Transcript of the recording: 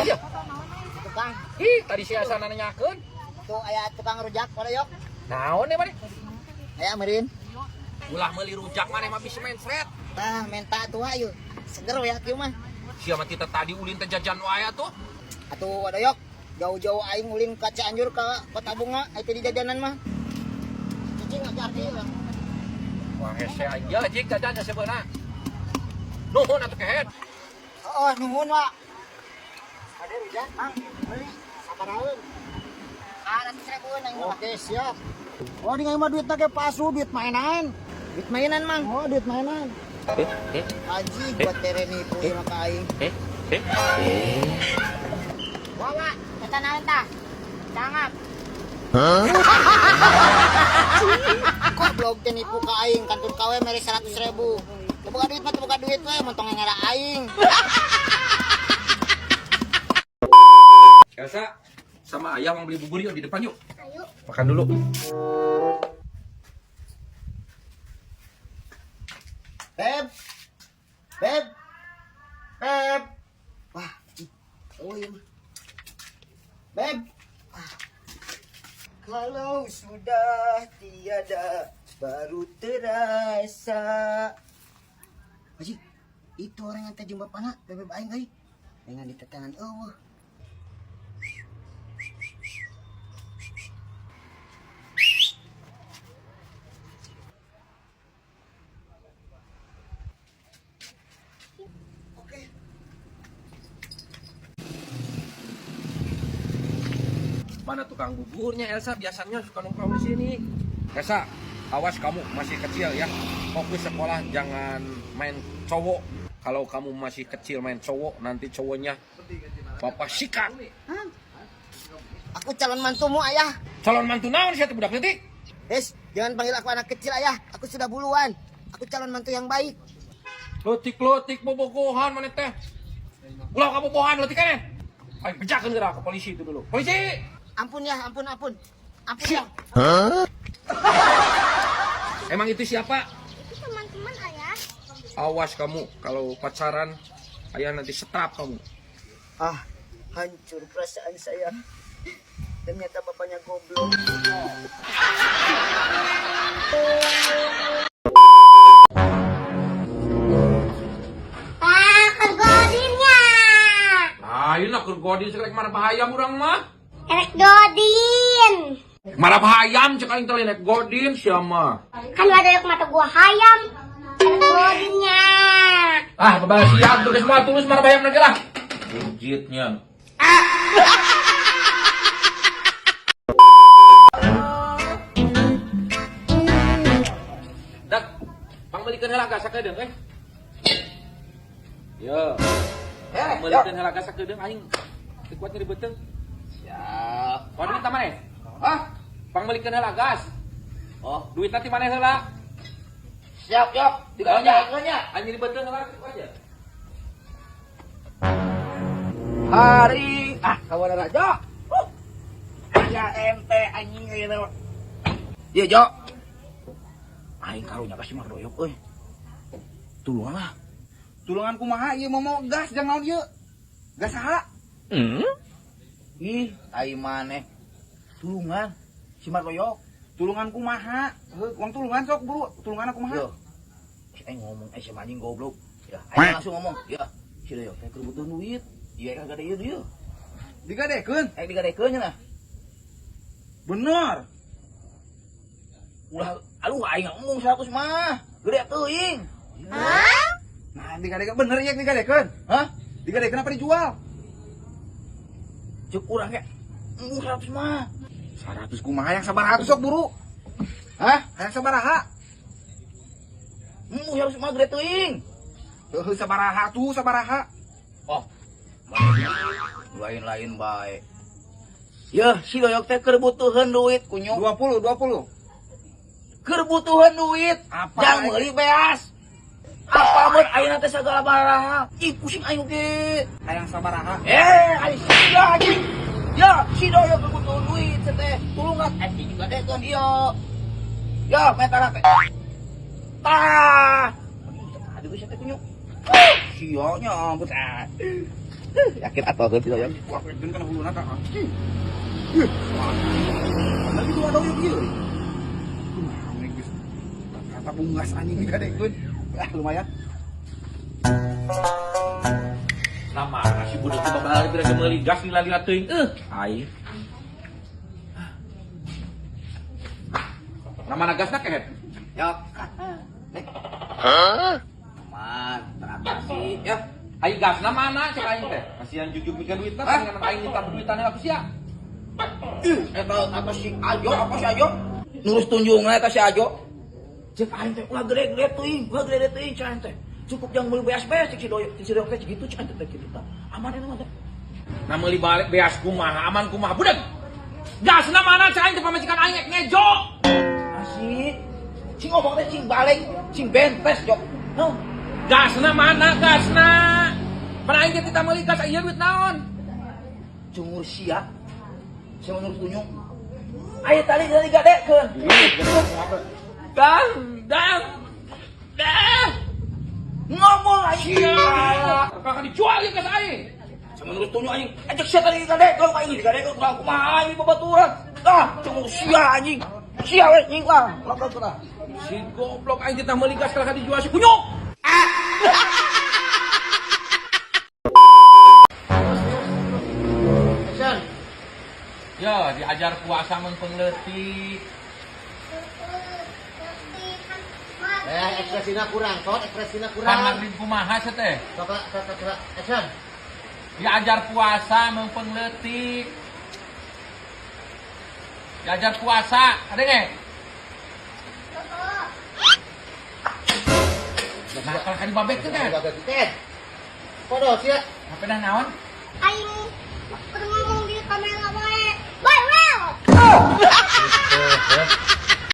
Ya. Tukang. Ih, tadi si Asa nanyakeun. Tuh aya tukang rujak pada yok. Naon ya maneh? Aya meureun. Ulah meuli rujak maneh mah bisa mencret. Tah menta tuh ayo. Seger ya kieu mah. Sia mah tita tadi ulin teh jajan wae atuh. Atuh wadoyok. Jauh-jauh aing ulin ka Cianjur ka Kota Bunga aya di jajanan mah. Cicing aja arti lah. Wah hese aing ya jik jajan sebeuna. Nuhun atuh kehed. Oh, nuhun, Wak. Ada rujak, Mang. Beli sabaraheun. 100 ribuan aing mah. Oke, siap. Oh, di mah duitna ge palsu, duit mainan. Duit mainan, Mang. Oh, duit mainan. Haji buat tere nipu sama ka aing. Wah, Wak, eta naon tah? Cangap. Kok blog teh nipu ka aing kantun kawe mere 100 ribu. Teu boga duit mah teu boga duit we, montong ngera aing. Elsa sama ayah mau beli bubur yuk di depan yuk. Ayo. Makan dulu. Beb. Beb. Beb. Wah, oh iya mah. Beb. Ah. Kalau sudah tiada baru terasa. Haji, itu orang yang tadi jumpa panah, bebeb aing euy. Dengan ditetangan eueuh. Oke. Mana tukang buburnya Elsa biasanya suka nongkrong di sini. Elsa, awas kamu masih kecil ya. Fokus sekolah jangan main cowok. Kalau kamu masih kecil main cowok, nanti cowoknya bapak sikat. Aku calon mantumu, ayah. Calon mantu naon sih budak leutik? Hes, jangan panggil aku anak kecil, ayah. Aku sudah buluan. Aku calon mantu yang baik. Leutik-leutik bobogohan maneh teh. Ulah kabobohan leutik keneh. Ayo bejakeun geura ke polisi itu dulu. Polisi! Ampun ya, ampun, ampun. Ampun ya. Emang itu siapa? Itu teman-teman ayah. Awas kamu kalau pacaran ayah nanti setrap kamu. Ah, hancur perasaan saya. Ternyata bapaknya goblok. Ah, keur godinnya. Lain lah keur godin sekali marah hayam urang mah. Erek godin. Marah hayam cek aing teh naik godin sia mah. Kan ada yang mata gua hayam. Erek godinnya. Ah, kebal siap tuh semua tulus marah hayam lagi lah. Bujitnya. Dak, pangmeulikeun heula gas sakedeung euy. Yo. Pangmeulikeun heula gas sakedeung aing teu kuat nyeri beuteung. Siap. Oh, duit maneh? Hah? Pangmeulikeun heula gas. Oh, Duit nanti maneh heula. siap, siap. Tidak Oh, ada nya. Aing nyeri beuteung heula aja. Hari ah kawan raja. Ya ente anjing ieu. Iya, Jo. Aing karunya ka si Mardoyok euy. Tulungan lah. Tulungan kumaha ieu mau gas jangan naon ieu. Gas saha? Ih, ai maneh. Tulungan si Mardoyok. Tulungan kumaha? Heuh, uang tulungan sok buru. Tulungan kumaha? Yo. Si aing ngomong si anjing goblok. Ya, aing langsung ngomong. Ya, si Doyok teh keur butuh duit. Iya kagak ada ieu ieu. Digadekeun. Aing digadekeun nya. Bener. Ulah aduh aing ngomong 100 mah. Gede teuing. Nah, digadekeun bener ieu digadekeun. Hah? Digadekeun apa dijual? Cek urang ge. Embung 100 mah. 100 kumaha yang sabaraha sok buru? Hah? Hayang sabaraha? Embung 100 mah gede teuing. Heuh, sabaraha tuh sabaraha. Oh. Lain-lain bae. Yeuh, si Doyok teh keur butuheun duit kunyuk. 20, 20. Keur butuheun duit. Apa? Jang meuli beas. Apa mun ayeuna teh sagala baraha? Ih, pusing aing oge. Hayang sabaraha? Eh, aing sia anjing. Ya, si Doyok keur butuh duit teh. Tulungan eh si juga dekeun ieu. Ya, metana teh. Tah. Aduh, tadi geus teh kunyuk. Sia nya ampun ah. Yakin atuh si Doyok. Wah, kan kana huluna tah. Ih. Lagi dua doyok ieu. Kumaha geus. Kata unggas anjing digadekeun. Ah, lumayan. Nah, mana si budak teh babali bira meuli gas lila-lila teuing. Aing. Nah, mana gasna kehet? Yok. Hah? Aman, teratasi ya. Aing gasna mana cek aing teh? Kasihan jujuk mikir duitna, pengen aing minta duitannya aku sia. Eta apa si Ajo, apa si Ajo? Nurus tunjungna eta si Ajo. Cek aing teh ulah gede-gede teuing, ulah gede-gede teuing cek aing teh. Cukup jangan meuli beas-beas cek si Doyok, cek si Doyok teh gitu cek aing teh gitu tah. Aman eta mah teh. Nah meuli balik beas kumaha, aman kumaha budak. Gasna mana cek aing teh pamajikan aing rek ngejo. Asik. Cing ngomong teh cing balik, cing bentes jok. Naon? Gasna mana gasna? Mana aing teh kita meuli gas ieu duit naon? Cungur sia. Saya menurut tunjung. Ayo tali tali gadekeun. Dang, dang. Dang. Ngomong aing. Sia, akan dijual ieu gas aing. Saya menurut tunjung anjing. Ajak sia tali gadekeun aing digadekeun kumaha kumaha aing babaturan. Ah, cungur sia anjing. Sia we anjing lah. Lakukan lah. Si goblok aing teh meuli gas kalah dijual si kunyuk. Action. Ya, diajar puasa mengpengleutik. Ekspresinya kurang, sok ekspresinya Kan kurang. maghrib kumaha sia teh? Sok sok sok action. Diajar puasa mengpengleutik. Diajar puasa, ada nggak? Nah, kalau kan dibabek tuh kan? Ted. Podo sia. Apa dah naon? Aing kudu ngomong di kamera wae. Bye well.